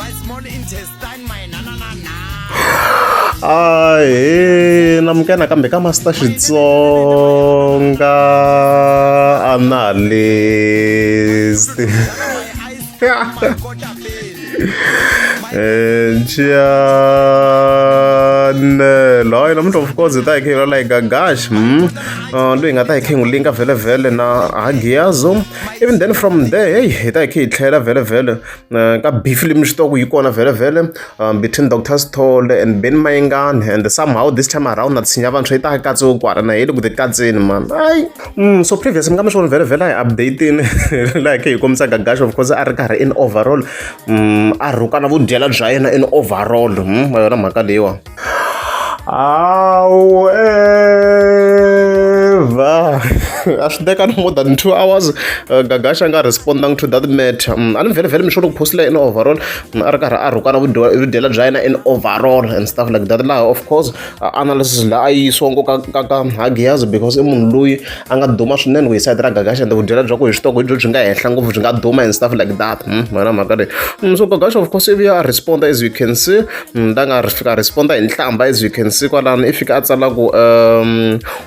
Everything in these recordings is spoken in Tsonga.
My small intestine, my na na na na. Ahee namukela nakambe ka Master Xitsonga Analyst. Channel hayi namuntlha of course hi ta hi kha hi vulavula hi Gagash loyi hi nga ta hi kha hi n'wi linka vhele vhele na Hagiazo even then from there hey hi ta hi kha hi tlhela vhele vhele ka beef leyi mi swi tiva ku yi kona vhele vhele between Doctor Sithole and Benny Mayengani and somehow this time around na tshinya vantshwa yi ta katsiwe kwala na hi le ku ti katseni man hayi so previous mi nga mi swi vona vhele vhele a hi update-ini laha hi kha hi kombisa Gagash of course a ri karhi in overall a rhukana vudyela bya yena in overall ma yona mhaka leyiwa however a swi teka no more than 2 hours Gagash a nga respondang to that matter. A ni vhele vhele mi sure ku postile in overall a ri karhi a rhukana vudyela bya yena in overall and stuff like that, laha of course analysis laha a yi yisiwa ngopfu ka Hagiazo because i munhu loyi a nga duma swinene ku hi side ra Gagash and vudyela bya ku hi swi tiva ku hi byo byi nga henhla ngopfu, byi nga duma and stuff like that. Yona mhaka leyi. So Gagash of course ivi a responda, as you can see, la nga fika responda hi nhlamba, as you can see kwalano i fika a tsala ku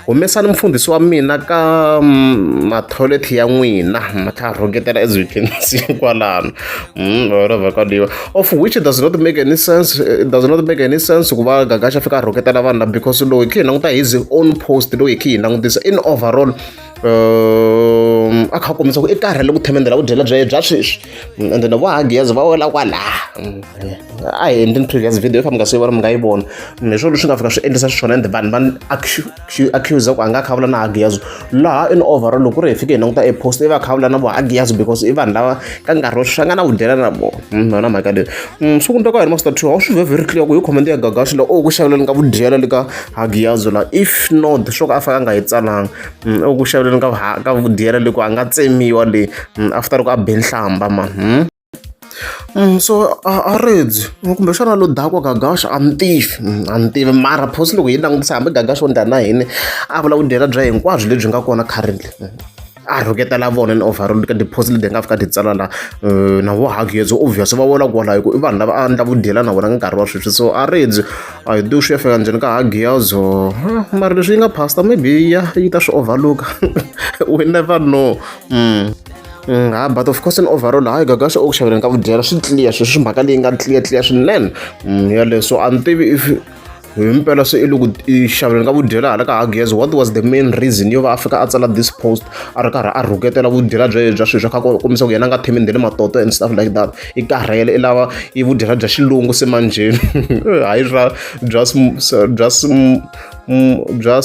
humesani mfundhisi wa mina ka mathoilet ya n'wina, ma tlha a rhuketela, as you can see kwalano. Yona mhaka leyiwa, of which does not make any sense. It does not make any sense ku va Gagash a fika a rhuketela vanhu lava because loyi khe hi languta his own post, loyi hi khe hi langutisa in overall a kha a kombisa ku i karhele ku themendela vudyela bya yena bya sweswi and then va Hagiazo va wela kwalaha. A hi endleni previous video, if mi nga se yi vona mi nga yi vona. Hi swona leswi nga fika swi endlisa xiswona and vanhu va accuse ku a nga kha vula na Hagiazo laha in overall. Loko ku ri hi fike hi languta e post, i va kha vula na vo Hagiazo because i vanhu lava ka nkarhi wa sweswi a nga na vudyela na vona. Yona mhaka leyi. So ku ndleka yena Master Two a swi ve very clear ku hi comment ya Gagash la o ku xaveleni ka vudyela le ka Hagiazo la, if not swo ka a faka a nga yi tsalanga o ku xaveleni ka vudyela le ku a nga tsemiwa le after loko a be nhlamba man. So a redzi kumbexana lo dakwa Gagash, a ni tivi, a ni tivi, mara phosi loko hi langutisa hambi Gagash wo ndla na hini a vula vudyela bya hinkwabyo lebyi nga kona currently, a rhuketela vona in overall ka ti-post leti hi nga fika ti tsala la na vo Hagiazo obvious va vona kwala hi ku i vanhu lava a endla vudyela na vona ka nkarhi wa sweswi. So a redzi a hi tivi swi ya fika njhani ka Hagiazo, mara leswi yi nga pastor maybe ya yi ta swi overlook, we never know. Ha, but of course in overall hayi Gagash o ku xaveleni ka vudyela swi clear sweswi, mhaka leyi nga clear clear swinene yaleyo. So a ni tivi if himpela se i le ku i xaveleni ka vudyela hala ka Hagiazo, what was the main reason yo va a fika a tsala this post a ri karhi a rhuketela vudyela bya yena bya sweswi, a kha a kombisa ku yena a nga themendeli matoto and stuff like that, i karhele, i lava i vudyela bya xilungu se manjheni, hayi swa bya bya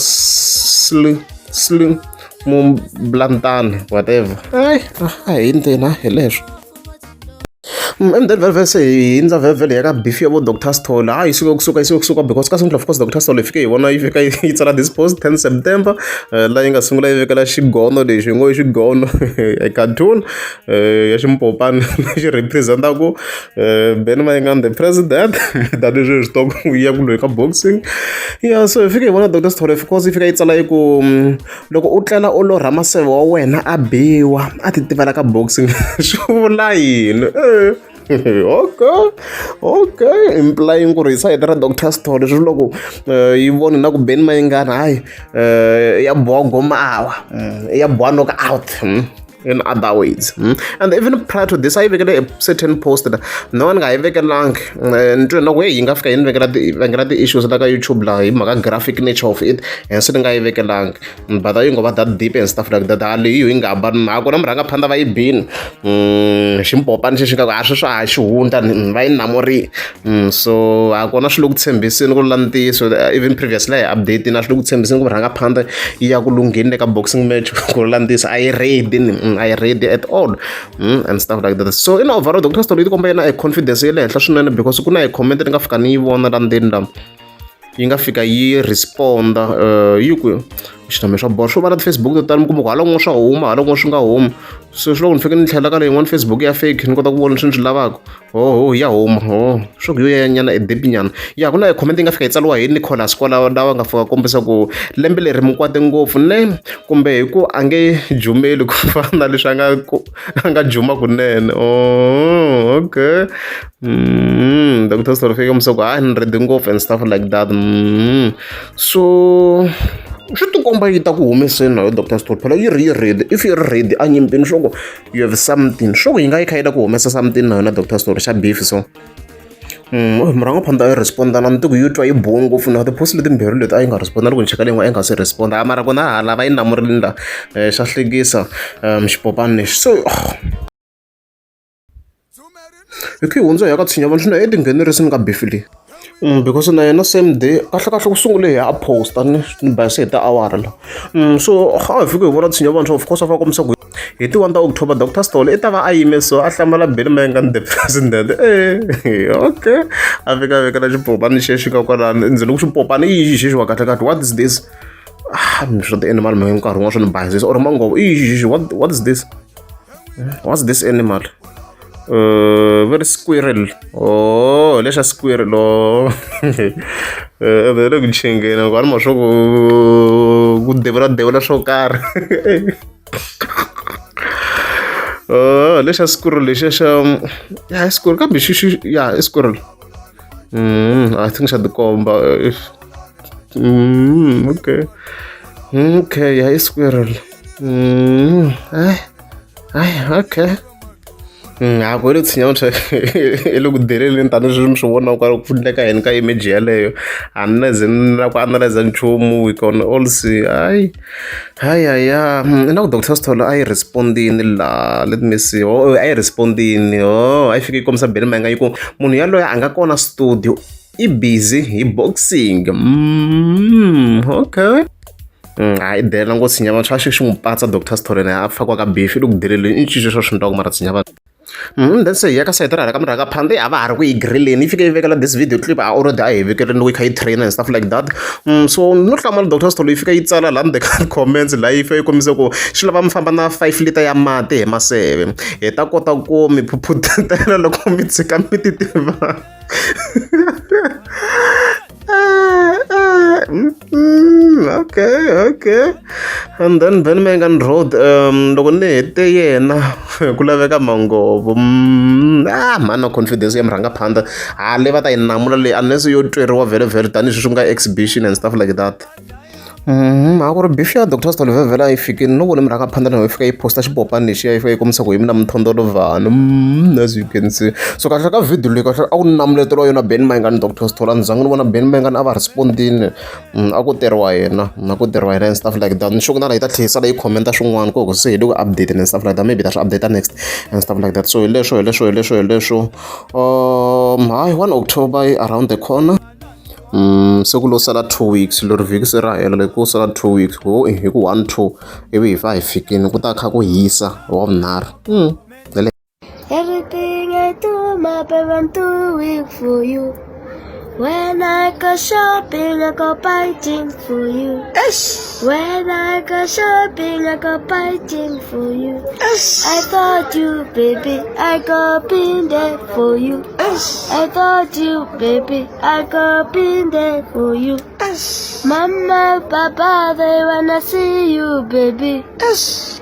sli mumblantana whatever. Hayi, a hi ndzeni hi leswo. And then vhele se hi hindza vhele vhele ya ka beef ya vo Dr Sithole. Hayi, suka kusuka yi suka kusuka because ka sungula of course Dr Sithole hi fike hi vona yi fika yi tsala this post 10 September, laha yi nga sungula yi vekela xigono lexi hi ngo i xigono, e cartoon ya ximpopani lexi representaku Benny Mayengani the president, tanihi swi tiva ku ya ku loyi ka boxing ya. So hi fike hi vona Dr Sithole of course yi fika yi tsala yi ku loko u tlela u lorha maseve wa wena a biwa a ti tivela ka boxing swi vula yini? Okay, implying ku ri hi sayiti ra Dr Sithole swi loko yi vone na ku Benny Mayengani hayi ya boha gomawa ya boha knock out in other words. And even prior to this a yi vekele a certain post no ni nga yi vekelangi, ni twe na ku hey yi nga fika yi ni vekela ti vangela ti-issues la ka YouTube laha hi mhaka graphic nature of it, hence ni nga yi vekelangi, but a yi ngo va that deep and stuff like that. Leyi yi nga ba ha kona murhangaphandla va yi bini ximpopani xexi nga ku a swi swa ha xihundla va yi namurile. So ha kona swi le ku tshembiseni ku lula ntiyiso, even previously hi update na swi le ku tshembiseni ku murhangaphandla yi ya ku lungheni le ka boxing match, ku lula ntiyiso a yi ready, a yi ready at all and stuff like that. So in overall Dr Sithole yi tikomba yena a confidence ya le henhla swinene because ku na hi comment ni nga fika ni yi vona la ndzeni la yi nga fika yi responda yi ku xiname swa boha swo va na ti-Facebook to tala mi kuma ku hala kun'wana swa huma, hala kun'wana swi nga humi. So swi loko ni fike ni tlhela ka leyin'wana Facebook ya fake ni kota ku vona leswi ni swi lavaka. Oho ya huma ho swo ku yo ya nyana e deep nyana. Ya ku na comment yi nga fika yi tsariwa hi Nicholas kwalaho lawa nga fika kombisa ku lembe leri mi kwate ngopfu ne kumbe hi ku a nge jumeli ku fana na leswi a nga ku a nga juma kunene. Oh okay. Dr. Sithole fika kombisa ku hayi ni ready ngopfu and stuff like that. So swi tikomba yi ta ku humeseni na yo Dr. Sithole phela yi ri yi ready if yi ri ready a nyimpini swo ku you have something swo ku yi nga yi kha yi la ku humesa something na yona Dr. Sithole xa beef so murhangaphandha a yi responda na ni tiku yi twa yi bohe ngopfu na ti-post letimbirhi leti a yi nga responda loko ni cheka leyin'wana a yi nga se responda mara kona hala va yi namurile la xa hlekisa xipopani lexi so hi ku hi hundza hi ya ka tshinya vanhu swinene i tinghenerisini ka beef leyi because na yena same day kahle kahle ku sungule hi a posta ni ni bayise hi tiawara la so a hi fike hi vona tshinya vanhu of course a fa kombisa ku hi ti 1 ta October Dr Sithole i ta va a yime so a hlamala Benny Mayengani the president okay a fika a vekela xipopani xexi ka kwalano endzeni ku xipopani i yixi xexi wa kahle kahle what is this ah swa ti-animal mhe nkarhi wun'wana swi ni bayisisa or manghovo i yixi xexi what is this what's this animal very squirrel oh lexa squirrel oh le ku chingeni ku a ni ma swo ku ku devula devula swo karhi oh lexa squirrel lexiya xa ya i squirrel kambe xi xi ya i squirrel I think xa tikomba okay okay ya i squirrel hayi okay ha ku le tshinya swa i le ku deleleni tanihi mi swi vona ku ku endleka yini ka image yeleyo a ni na ze ni la ku analyze nchumu we can all see hayi hayi haya na ku Dr Sithole a yi respond-ini la let me see oh a yi respond-ini oh a yi fike yi kombisa Benny Mayengani yi ku munhu yaloye a nga kona studio i busy hi boxing okay hayi delela ngo tshinya vanhu swa xi xi n'wi patsa Dr Sithole na a fakiwa ka beef i le ku deleleni i ncini sweswo swi endlaka mara tshinya vanhu then se hi ya ka sayiti ra hala ka murhanga phanda a va ha ri ku yi grilleni yi fike yi vekela this video clip a already a hi vekeleni loko yi kha yi train and stuff like that so no hlamala Dr Sithole yi fika yi tsala laha ndzeni ka comments laha yi fika yi kombisa ku swi lava mi famba na 5 liter ya mati hi maseve hi ta kota ku mi phuphutela loko mi tshika mi titiva okay okay and then Ben Mayengani Road loko ni hete yena ku laveka manghovo ah mhani na confidence ya murhangaphandha ha le va ta yi namula leyi unless yo tweriwa vhele vhele tanihi sweswi ku nga exhibition and stuff like that a ku ri beef ya Dr Sithole vhele a yi fikini no vona murhangaphandha na yi fika yi posta xipopani lexiya yi fika yi kombisa ku hi mina mthondolovhani as you can see so kahle ka video leyi kahle a ku namuleteriwa yona Ben Mayengani Dr Sithole a ni zanga ni vona Ben Mayengani a va respondini a ku tirhiwa yena a ku tirhiwa yena and stuff like that ni sure ku na la yi ta tlhela yi sala yi commenta swin'wana ku se hi le ku update and stuff like that maybe ta swi update next and stuff like that so hi leswo hi leswo hi leswo hi leswo hayi 1 October around the corner se ku lo sala 2 weeks lori vhiki se ra hela loko ku sala 2 weeks ho hi ku 1 2 ivi hi fa hi fikini ku ta kha ku hisa hi wa vunharhu Everything I do, my baby, I'm doing for you. When I go shopping, I go buy things for you. When I go shopping, I go buy things for you. I thought you, baby, I go be there for you. I thought you, baby, I go be there for you. Mama, papa, they wanna see you, baby.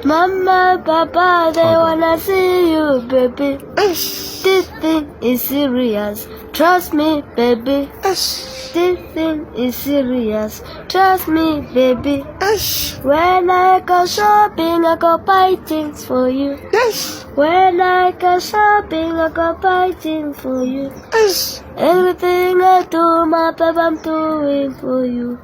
Mama, papa, they wanna see you, baby. This thing is serious. Trust me, baby. This thing is serious. Trust me, baby. When I go shopping, I go buy things for you. When I go shopping, I go buy things for you. Everything I do, my baby, I'm doing for you.